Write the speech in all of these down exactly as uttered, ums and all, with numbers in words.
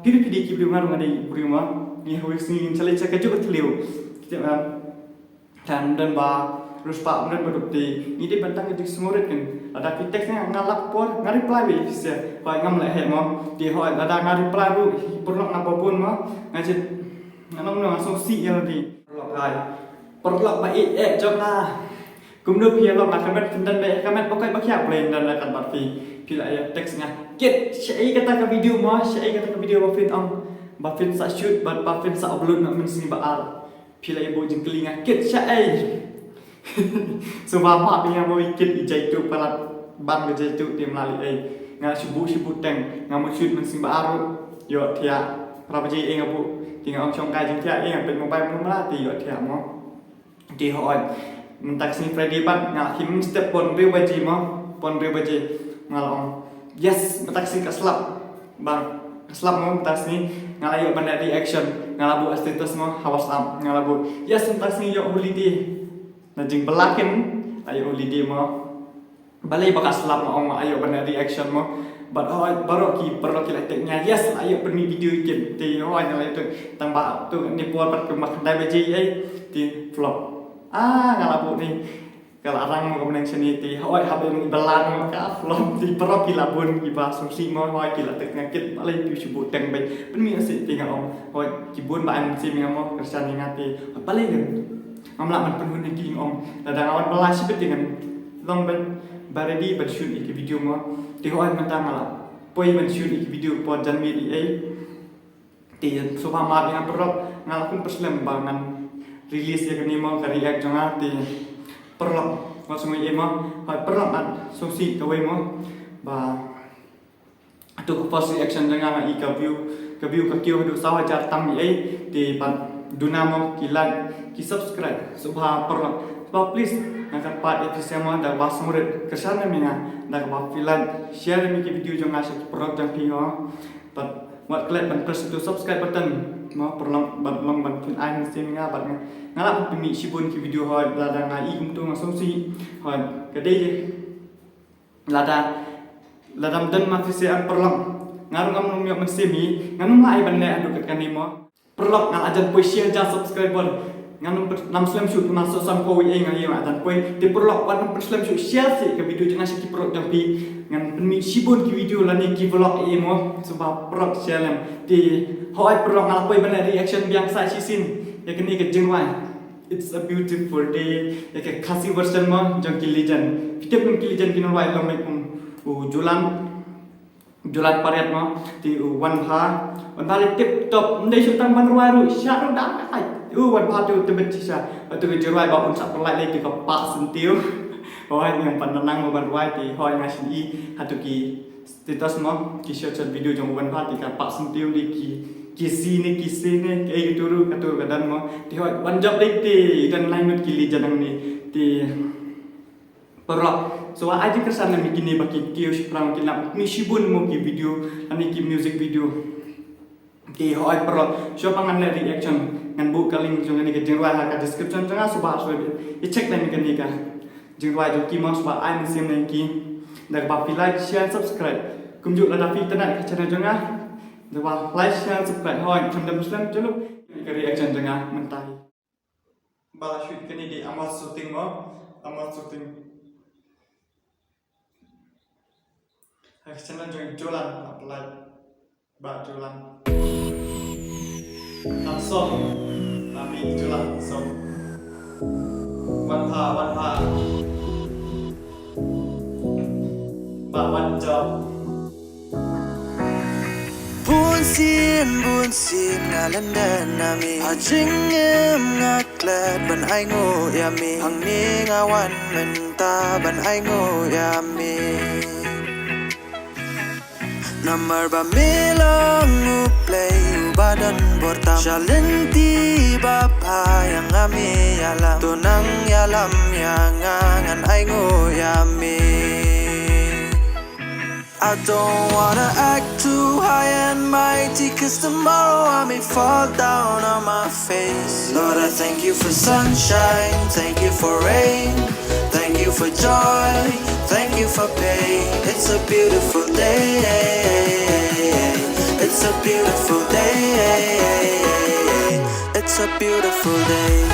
Kini phi dei ki briew, nga ruh nga dei briew mo. Ngi ha wei sngi ngin sa leit sha kajuh ka thliew. Ki tip em. Tang don ba riewspah, don ba duk, te ngi dei ban tang ka jingsngewrit kan. Lada phi text nga, nga lap por, nga reply beit ïa phi seh. Hooid, ngam leh heh mo. Te hooid, lada nga reply ruh, paralok, nga ba bun mo. Nga jied, nga ong nga sngewsih ïa lade. Paralok hai. Paralok ba ïeit jong nga. Kumno phi ïa long, nga kmen phin don beit, kmen ba koit ba khiah, Blei un don ryngkat bad phi. Phi la ïa text nga, kit, shaei kata ka video mo, shaei kata ka video ba phin ong, ba phin sa shoot bad ba phin sa upload na mynsngi ba ar. Phi la ïa buh jingkylli nga, kit shaei. Sngewbha map ïa nga mo, i kit, i jaitu palat, ban ka jaitu te mlali ei. Nga shu buh, shu buh teng, nga mut shoot mynsngi ba ar ruh. Ïohthiah. Phra baje ei nga buh. Te nga ong shong kai jingthiah ei, nga peit mobile mo mala te ïohthiah mo. Te hooid. Mynta ka sngi Friday pat nga la khie mynstep pon hynriew baje mo. Pon hynriew baje. Nga la ong, yes, mynta ka sngi ka slap. Bang, ka slap mo mynta ka sngi. Nga la ïoh ban leh reaction. Nga la buh ha status mo ha WhatsApp. Nga la buh, yes, mynta ka sngi ïoh holiday. Na jingbylla kin la ïoh holiday mo. Balei ba ka slap mo, ong ma, ïoh ban reaction mo. Bad hooid, baroh ki, baroh ki la tip nga, yes, la ïoh pynmih video ïa ki. Te hooid, nga la ïoh tang ba tu ne por pat kumba khyndai baje ei. Te flop. Ah, nga la buh ni. Ka la rang mo ka bneng shane te hooid, haba ïoh ban bylla mo ka flop. Te baroh ki la bun kiba sngewsih mo, hooid, ki la tip nga, kit, balei phi shu buh teng beit. Pynmih seh te nga ong. Hooid, ki bun ba ai mynsiem ïa nga mo, kyrshan ïa nga te. Balei kan? Ngam lah ban pynhun ïa ki, ong. Lada nga wan bylla shibit te ngan long ban ba ready ban shoot ïa ki video mo. Te hooid mynta nga la poi ban shoot ïa ki video por janmiet ei ei. Te sngewbha map ïa nga paralok, nga la kum pyrslem ba ngan release ïa kane mo, ka react jong nga te paralok. Wat sngew ei mo. Hooid paralok, ngan sngewsih kawei mo. Ba Hato ka first reaction jong nga, nga i ka view, ka view ka kiew haduh saw hajar tam ei ei, te pat duna mo ki like, ki subscribe, sngewbha paralok. Sngewbha please, nga kyrpad ïa phi seh mo da kaba sngewrit, kyrshan ïa nga da kaba phi like, share ïa ki video jong nga sha ki paralok jong phi mo. Bad wat klet ban press ïa u subscribe button mo paralok, bad long ban phin ai mynsiem ïa nga bad nga, nga lah ban pynmih shibun ki video hooid, lada nga i kumto nga sngewsih hooid, ka dei Lada, lada ym don ma phi seh paralok. Nga ruh ngam nym ïoh mynsiem hi, ngan nym lah ai ban leh haduh katta kane mo. Paralok, nga la jan poi shi hajar subscriber. Ngan nym pyn-, ngam slem shuh, nga shu san phew ei ei nga ïoh, nga la jan poi. Te paralok, wat nym pynslem shuh, share seh ka video jong nga sha ki paralok jong phi. Ngan pynmih shibun ki video lane ki vlog ei ei mo. Sngewbha paralok share lem. Te hooid paralok, nga la poi ban leh reaction biang sa shisien ïa kane ka jingrwai. It's a beautiful day. Ïa ka Khasi version mo jong ki legend. Phi tip kum ki legend ki nongrwai long mei kum u Julan. Julan Pariat mo. Te u Wanbha. Wanbha leh tip top. Ym dei shu tang ban rwai ruh. Shah ruh dang ai. U Wanbha te u tbit shisha. Bad te ka jingrwai ba un sa pynlait lei te ka Pah Syntiew. Hooid, ngam pat nang mo ban rwai te hooid nga shu i. Hato ki Status mo, ki shot shot video jong u Wanbha te ka Pah Syntiew ne ki, ki si ne, ki si ne, kaei katu ruh, katu ruh ka don mo. Te hooid, wan jop lei te, don lai ngut ki legend hangne. Te paralok. So, ai jingkyrshan na kine ba ki kiew shiphrang ki nang pynmih shibun mo ki video, lane ki music video. Te hooid paralok, shuwa ba ngan leh reaction, ngan buh ka link jong kane ka jingrwai ha ka description jong nga, sngewbha sngewbha ïa check lem ïa kane ka jingrwai jong ki mo, sngewbha ai mynsiem ïa ki. Da kaba phi like, share, subscribe. Kumjuh lada phi itynnad ïa ka channel jong nga, da kaba like, share, subscribe. Hooid, khlem da pynslem, jolo ïa ka reaction jong nga mynta hi. Ba la shoot kane dei Amar Shooting mo, Amar Shooting. Ha ka channel jong i Jolan, apply. Bah Jolan. Nang song. Nami Jolan song. Wanbha, Wanbha. Bah Wan Jop. Bun sien, bun sien nga lyndet na me. Ha jingim nga klet ban ainguh ïa me. Hangne nga wan mynta ban ainguh ïa me. Namar ba me long u Blei uba don bor tam. Sha lynti ba bha ïa nga me ïalam. To nang ïalam ïa nga ngan ainguh ïa me. I don't wanna act too high and mighty, 'cause tomorrow I may fall down on my face. Lord, I thank you for sunshine, thank you for rain, thank you for joy, thank you for pain. It's a beautiful day, It's a beautiful day. It's a beautiful day.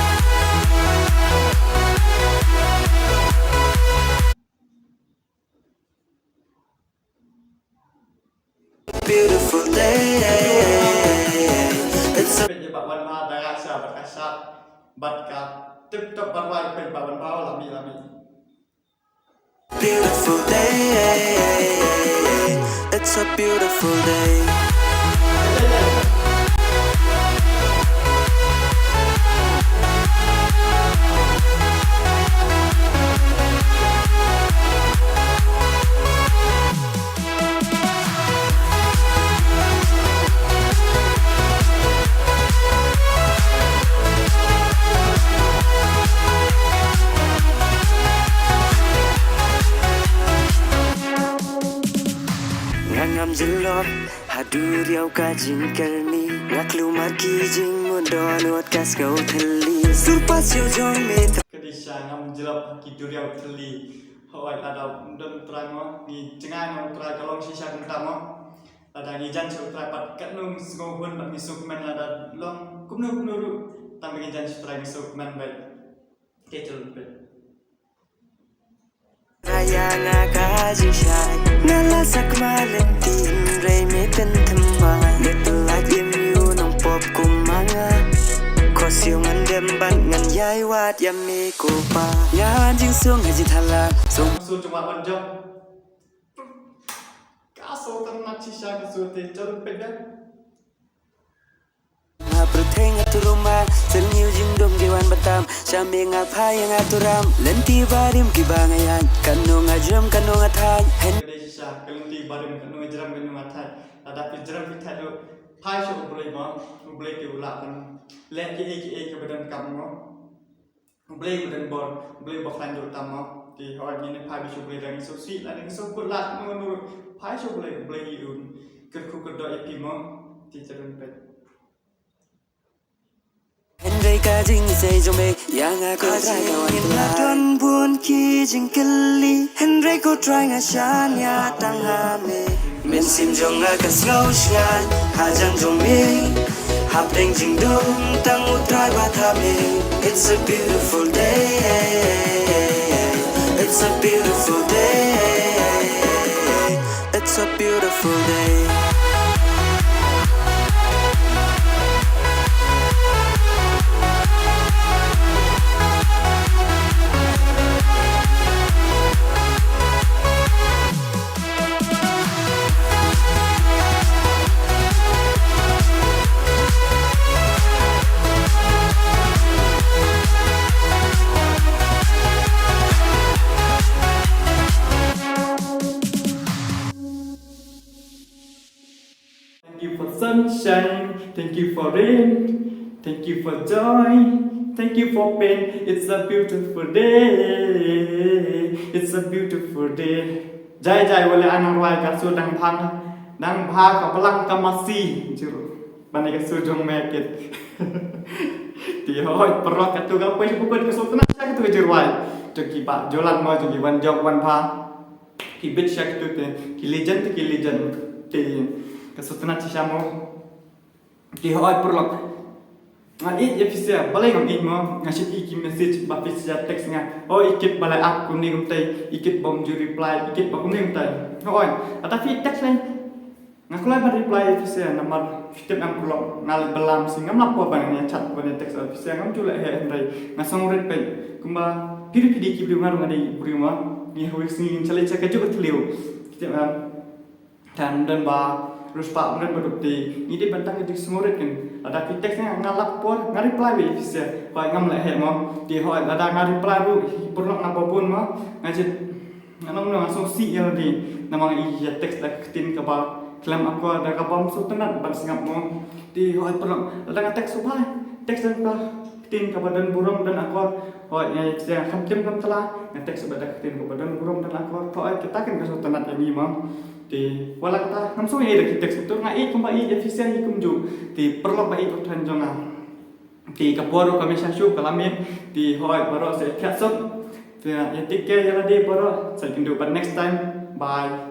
Beautiful day. It's a Peit ïa Bah Wanbha da rah sha bad ka shad bad ka tip top bad wai, peit Bah Wanbha, la mih, la mih. Beautiful day. It's a beautiful day. Nga ngam jyllop ha duriaw ka jingkyrni, nga klumar ki jingmut don wat ka sngewthylli. Surpass ïa u jong me. Ka dei sha ngam jyllop ha ki duriaw thylli. Hooid, lada ym don U Trai mo, ngi jngai mo, U Trai ka long shisha kumta mo. Lada ngi jan sha U Trai pat katno ngi sngewhun bad ngi sngewkmen, lada long kumno kumno ruh, tang ba ngi jan sha U Trai ngi sngewkmen bad. Te te lum peit. Ïa nga ka jingshai, nga la sakma lynti hynrei me pynthym bha. Me pynlait ïa me u nongpop kum ma nga. Ko siew ngan dem ban ngan ïai wad ïa me ko pa. Ïa ngan jingsung ha jingthala sung. Shu jong wa ban jong. Ka shu tang na chisha ka shu te chal pega. Nga pyrthei nga turuma, sel ngiu jingdum ki wan batam. Sha me nga phai nga turam, lynti barim kiba nga ïaid. Kano nga jrem kano nga thait. Hen. Ka dei shisha ka lynti barim, kano nga jrem kano nga thait. Lada phi jrem phi thait ruh, phai sha U Blei mo, U Blei te u lah ban leh kiei kiei kaba donkam mo. U Blei u don bor, U Blei uba khlaiñ jong tam mo. Te hooid ngin ïa phai beit sha U Blei, lada ngi sngewsih, lada ngi sngewkut lad, no no, phai sha U Blei, U Blei un kyrkhu kyrdoh ïa phi mo. Te te lum peit. Hynrei ka jingisei jong me ïa nga ko Trai ka wan pynlait. Don bun ki jingkylli, hynrei ko Trai nga shaniah tang ha me. Mynsiem jong nga ka sngew shngaiñ hajan jong me. Hapdeng jingdum tang U Trai bad ha me. It's a beautiful day. It's a beautiful day. It's a beautiful day. Thank you for sunshine. Thank you for rain. Thank you for joy. Thank you for pain. It's a beautiful day. It's a beautiful day. Jai jai wale anang rwai ka su dang bhang. Dang bha ka balang ka masi. Jiro. Bani ka su jong me kit. Ti hoi perok ka tu ka poi bukan ka su tena ka tu ka jirwai. Jong ki ba jolan mo jong ki wan jok wan bha. Ki bit sha kitu te, ki legend te, ki legend te, ka sutnat shisha mo. Ki hoi pyrlok. Nga ïeit ïa phi sha, balei ngam ïeit mo, nga shim ïa ki message ba phi sha text nga. Oh, i kit balei ap kumne kumtai, i kit bym ju reply, i kit ba kumne kumtai. Hoi, ata phi text nai. Nga kwah ban reply ïa phi sha namar phi tip em pyrlok nga leh blam shi ngam lah por ban ïa chat ban ïa text ïa phi sha ngam ju leh heh hynrei nga sngewrit peit kumba phi dei phi dei ki briew nga ruh nga dei briew ma ngi ha wei sngi ngin chalai cha ka juk ka thliew. Phi tip em tang don ba ruh spah don ba duk te ngi dei ban tang ka jingsngewrit kin lada phi text nga nga lah por nga reply ïa phi sha ba ngam leh heh mo te hoi lada nga reply ruh pyrlok nga ba bun mo nga jit Nga nong nong sngewsih ïa lade namar i ïa text da ka ktien kaba khlem akor da kaba ym sngewtynnat ban sngap mo. Te hooid pyrlok lada nga text u bha text da ka ktien kaba don burom don akor. Hooid nga ïa khlem khlem khlem tla nga text ba da ka ktien kaba don burom don akor. Hooid kita kin ka sngewtynnat ïa ngi mo. Te wat la kata ngam sngew ïa da ki text tu nga ïa kumba ïa official ïa kumjuh. Te pyrlok ba ïa u than jong nga. Te ka por ruh ka mih sha shuh ka la mih. Te hooid baroh sa ïa khiah suk. Te ïa take care ïa lade baroh sa ïakynduh bad next time. Bye.